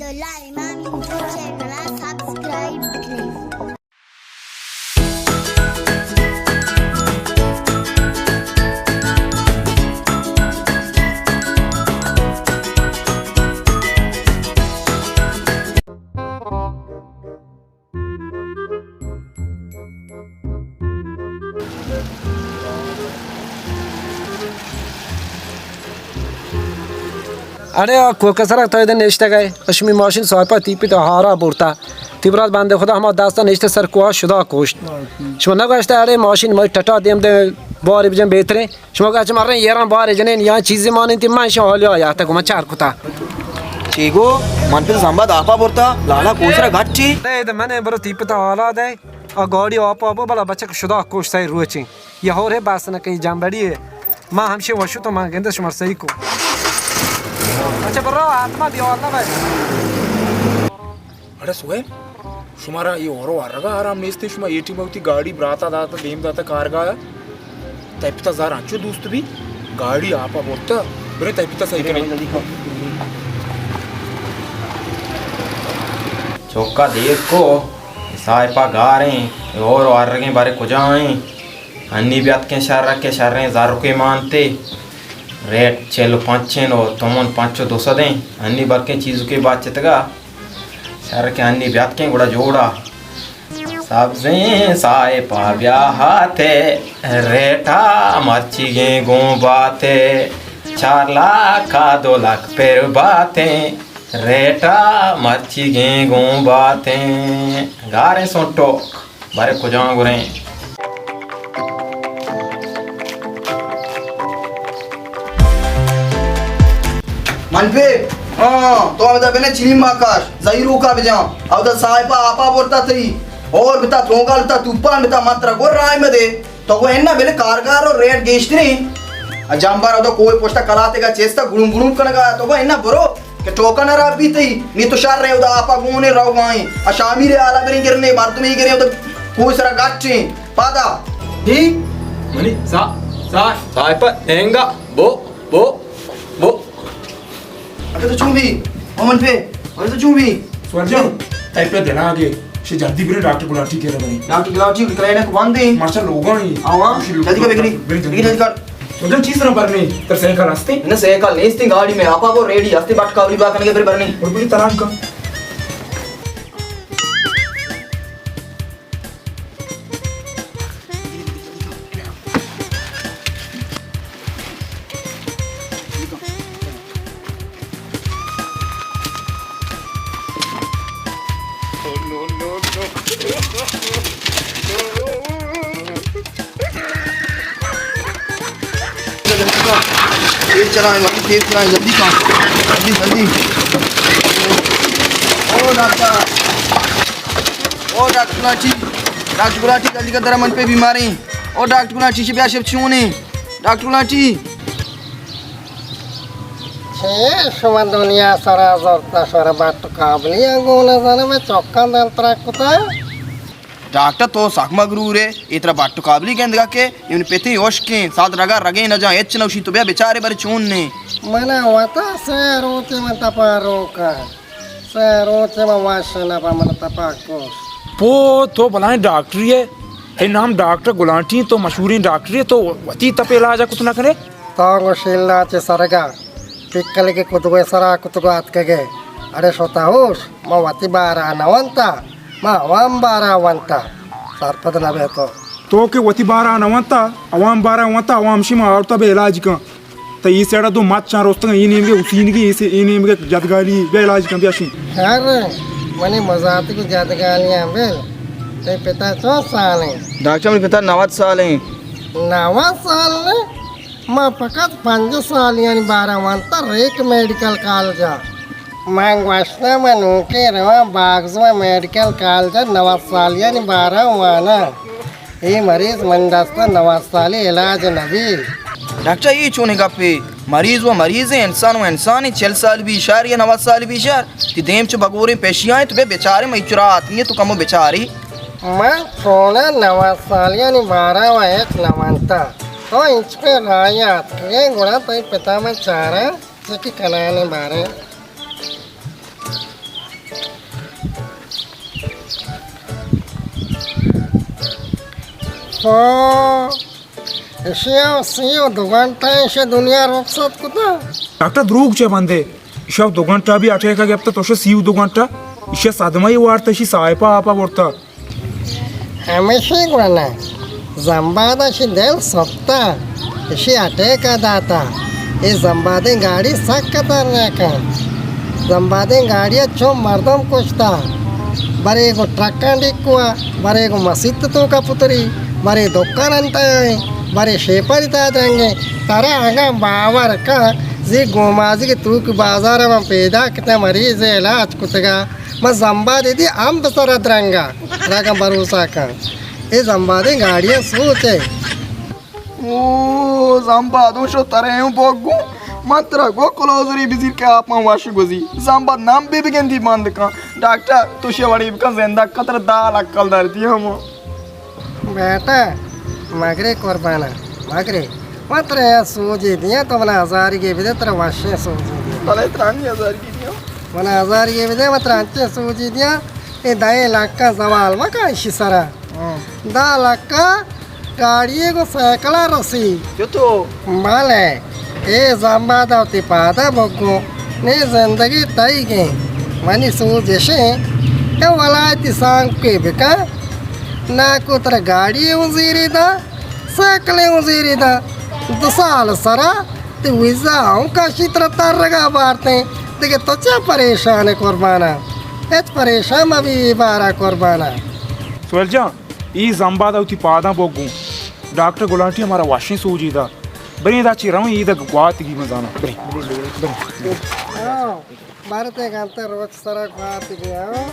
اللہ امام info channel ءَ سبسکرائب بکنیں۔ اڑے آ کوکسرا تو ادے نشتگ ئے، اشمی ماشین صاحبا تیپی تو ہارا برتا۔ تی برات بندے خدا ہما دستا نشتہ سر کوہ شدا کشت۔ شما نگوشتہ اڑے ماشین مئی ٹٹا دیم دے باری بجن بہتریں۔ شما کہ چہ مرن ایران بارے جنین یا چیزی مانین تی من شما حالی آیا تا گما چار کتا۔ چی گو؟ من پہ زمبا داپا برتا، لالا کوسرا گٹی۔ دے دے من برو تیپتا حالا دے۔ آ گاڑی آپا بو بلا بچک شدا کوش سائی روچیں۔ یہ ہور ہے بس نہ کہیں جنبڑی ہے۔ ما ہمشے وشو تو من گندے شمار صحیح کو۔ اچھا برو آتما دیوال نہ بھائی۔ اڑے سوہیل، شمارا اے ہور و ہرگا آرام نیست، شما اے ٹیم وتی گاڑی براتا داتا دیم داتا کارگاہ ءَ۔ تئی پتا زار انچو دوست بی، گاڑی آپا برتا، برے تئی پتا صحیح کنیں۔ چوکا دیر کو، سائپا گاریں، اے ہور و ہرگیں بارے کجا ایں؟ انی بیاتکیں شہر کہ شریں زرکے مانتے، ریٹ چل و پنچ ایں و تومن پنچ و دو سد ایں۔ انی بلکیں چیزکے بچتگا، شر کہ انی بیاتکیں گڑا جوڑا۔ سبزیں سائپا بیاہاتے، ریٹا مرچیگیں گوں باتے، چار لاکھ ءَ دو لاکھ پر باتیں، ریٹا مرچیگیں گوں باتیں۔ گاریں سنٹو، بارے کجام گریں؟ من پہ، ہاں، تو ہمدا بنے چلیم ماکاش، زہیروکا بجان، اودا سائپا آپا برتا تئی، اور بتا ترونگال بتا توپان بتا من ترا گور رائے مدے، تو گو انا بلے کارگار و ریٹ گیشتریں۔ ا جمبر اودا کوئی پشتا کلاتے گا چیستا گڑون گڑون کنگا، تو گو انا برو کہ ٹوکن ہراب بیتئی، نی تو شر رہے اودا آپا گونے روگائیں، ا شامی رے آلا بریں گرنے، مردمی گریں اودا کوئی سرا گٹیں۔ پادا۔ جی؟ منی سا، سا، سائپا، اینگا، بو، بو، بو۔ ابے تو چون بھی؟ او من پہ، ابے تو چون بھی؟ سوار جان، تئی پہ دلا گے، شے جلدی برے ڈاکٹر گلاٹی کے رہے۔ ڈاکٹر گلاٹی کلینک بند ہے۔ ماشاء لوگاں ہی۔ آواں، جلدی کا بگری۔ بگری جلدی۔ بگری جلدی کر۔ سوار جان، چیز نہ برنے، تر سائیکل ہستے؟ نہ، سائیکل نیستی، گاڑی میں آپا وہ ریڈی ہستے، بٹ کاولی بلا کنگے پھر برنے۔ اور پوری تلاش کر۔ تیز چلائیں، بھائی، تیز چلائیں، جلدی کر، جلدی، جلدی۔ او ڈاکٹر، او ڈاکٹر گلاٹی، ڈاکٹر گلاٹی، جلدی کر، درا من پہ بیماریں۔ او ڈاکٹر گلاٹی، چی بیا شپ چونے؟ ڈاکٹر گلاٹی۔ چے شما دنیا سرا زرتا، شورا بٹ قابلی انگو نزانا، میں چوکاں دل ترک کتا۔ ڈاکٹر تو سک مغرور ئے، اے ترا بٹ و کابلی گندگا کہ اے منی پتیں ہشکیں، ساعت رگا رگیں نہ جاں، ہچ نہ گوشی، تو بیا بچارے بارے چون نے۔ منا وتا سے روچے من تپا روکا، سے روچے من وش نہ با من تپا کوش۔ پو تو بلائیں ڈاکٹرے ئے، تئی نام ڈاکٹر گلانٹی، تو مشہوریں ڈاکٹرے، تو وتی تپے علاج کت نہ کنے؟ تو گوشی اللہ چے سرگا۔ پکلگے کدگوئے سرا کتگو آتکگے۔ اڑے شتا ہوش، ما وتی بارا نہ ونتا، ما عوام بارا ونتا۔ سرپد نہ بے تو۔ تو کہ وتی بارا نہ ونتا، عوام بارا ونتا، عوام شی ما آورتا بے علاج کن۔ تا ای سیڑا دو مچاں روستگاں، ای نیمگے حسینگی، ای سے، ای نیمگے جدگالی، بے علاج کن بیا شی۔ خیر، منی مزاتی کو جدگالیاں بل۔ تے پتا چون سالیں؟ ڈاکٹر منی پتا نود سالیں۔ نود سال نے؟ ما فقط پنجاہ سالیانی بارا وانتا ریک میڈیکل کالجا۔ من گوشتا من نوکے رواں باگزو میڈیکل کالجا نود سالیانی بارا وانا۔ اے مریض من دستا نود سالی علاج نبی۔ ڈاکٹر، اے چونیں گپے؟ مریض و مریضیں، انسان و انسانیں، چل سال بی شر یا نود سال بی شر۔ تی دیم چو بگوریں پیشیاں تو بے بچارے، مئی چرا آتنگے تو کمو بچاری۔ من چونا نود سالیانی بارا و ہچ نہ وانتا۔ تو انچکیں راہی ء اتکگے، گڑا تئی پتا من چاراں چکی کنانی باریں۔ تو اشیا سی و دو گھنٹہ ایشی دنیا رخصت کتا۔ ڈاکٹر دروگ چہ بندے، ایشی دو گھنٹہ بھی اٹیک گپتا، تو سی و دو گھنٹہ ایشی صدمہ ہی وارتا، ایشی سائپا آپا برتا۔ ہمیشی گونا زمباد اشی دل سپتا، اشی اٹیک داتا۔ اے زمبادیں گاڑی سک خطرناک انت۔ زمبادیں گاڑی ء چو مردم کشتا، برے گوں ٹرکاں ڈیکوا، برے گوں مسیت توکا پتری، برے دکان انت، برے شیپانی تہا درنگیں۔ ترا اگاں باور کن، زی گومازی کہ توک بازار من پیدا کتہ، مریض علاج کتگا، من زمباد دی امب سرا درنگا۔ ترا اگاں بھروسہ کن، اے زمبادیں گاڑیاں سوچ ء۔ او زمباد، اوں شو ترے اوں بوگو۔ من ترا گو کلوزری بزیر کہ آپ من وش گوزی۔ زمباد نام بی بگندی بند کن۔ ڈاکٹر، تو شے وڑی بکن زندگ کتر دال عقل در دی ہم۔ بیٹا، مگرے قربانا، مگرے۔ من ترا یا سوجے دیاں، تو منا ہزاری گے بدے، ترا وشیں سوجے دیاں۔ بلے ترا ہنی ہزاری گے دیاں۔ منا ہزاری گے بدے، من ترا انچیں سوجے دیاں۔ اے دائیں لکاں زوال مکن اشی سرا۔ ہاں۔ دہ لکا گاڑی ء گوں سائیکل ء رسی۔ چتو؟ بلے، اے زمباد ء وتی پاد ء بگو، نی زندگی تئیگ انت۔ منی سوج اش انت کہ ولایتی سانکے بکن، ناکو ترا گاڑی ء اوں زیری داں، سائیکل ء اوں زیری داں۔ دو سال سرا تی ویزا اوں کشی ترا ترگا بارتیں۔ دگہ تو چہ پریشان ئے قربانا؟ ہچ پریشان مبی اے بارا قربانا۔ سہیل جان، اے زمباد ء وتی پاداں بوگ گوں۔ ڈاکٹر گلانٹی ء مارا وشیں سوجے دات۔ بریں ادا چہ رویں، اے دگہ گواتگی مزاناں۔ بریں، بریں، بریں۔ ہاں، بارت ء گنتر روچ سرا گواتگی، ہاں۔